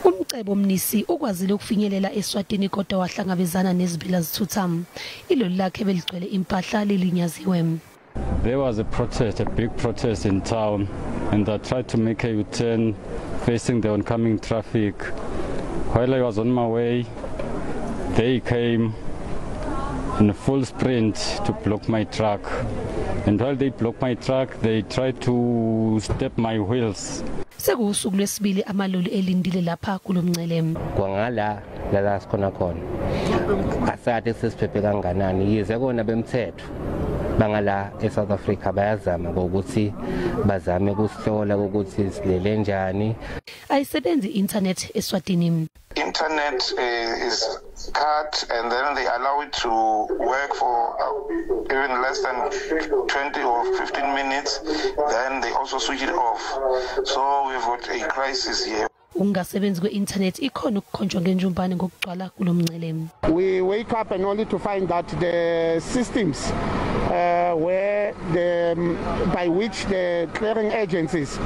Umcebo Mnisi ukwazile ukufinyelela eSwatini kodwa wahlangabezana nezibila zithutha. Iloli lakhe beligcwele impahla lilinyaziwe. There was a protest, a big protest in town, and I tried to make a U-turn facing the oncoming traffic. While I was on my way, they came in full sprint to block my truck. And while they blocked my truck, they tried to step my wheels. Sekuwusuku lwesibili amaloli elindile lapha kulomncele. Kwangala la sikhona khona asade sesiphephe kanganani, yize kona bemthetho bangala eSouth Africa bayazama ukuthi bazame kusihlola ukuthi silele njani. Ayisebenzi internet eSwatini. Internet is cut and then they allow it to work for even less than 20 or 15 minutes, then they also switch it off. So we've got a crisis here. Ukungasebenzi kwe-internet ikhona ukukhonjwa ngenjumbane ngokugcwala kulomncele. We wake up and only to find that the systems where the by which the clearing agencies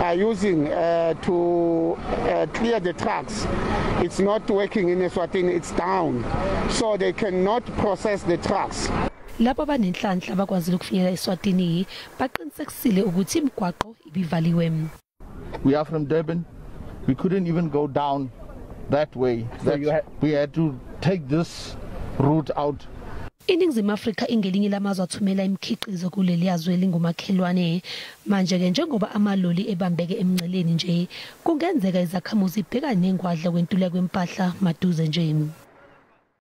are using to clear the trucks, it's not working in Eswatini, it's down, so they cannot process the trucks. Labo abanenhlanhla abakwazile ukufinyelela eSwatini baqinisekisile ukuthi imigwaqo ibivaliwe. We are from Durban. We couldn't even go down that way. So we had to take this route out. INingizimu Afrika ingelinye lamazwe athumela imikhiqizo kuleli yazwe lingumakhelwane. Manje ke njengoba amaloli ebambeke emngceleni nje, kungenzeka izakhamuzi ibhekane nengwadla kwentuleka kwempahla maduze nje.